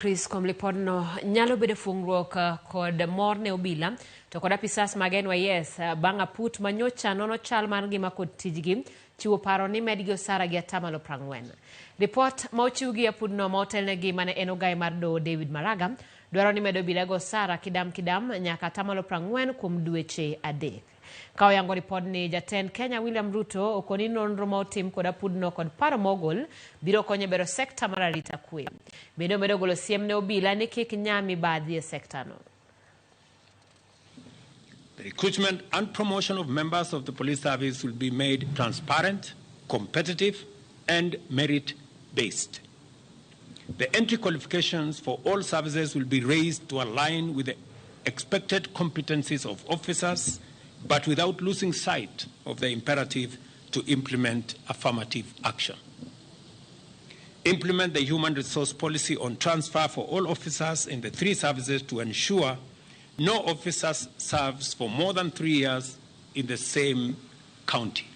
Chris kuom lipodno nyalo bedo fungruok kod mor ne obila to kod apisas mag NYS bang' aput manyocha nono chal mar ngima kod tijgi chiwo paro ni medgi osara gi atamalo 40. Ripot ma ochiw gi apudno ma otelnegi mane en ogaye mar doho David Maraga dwaro ni medo obilago osara kidam kidam nyaka atamalo 40 kuom dweche 3. Ka oyango ripodni, jatend Kenya William Ruto okoni nonro ma otim kod apudno kod paro ma ogol biro konyo e bero sekta mar arita kwe. Bende omedo golo siem ne obila ni kik nya mibadhi e sektano. The recruitment and promotion of members of the police service will be made transparent, competitive, and merit-based. The entry qualifications for all services will be raised to align with the expected competencies of officers, but without losing sight of the imperative to implement affirmative action. Implement the human resource policy on transfer for all officers in the 3 services to ensure no officer serves for more than 3 years in the same county.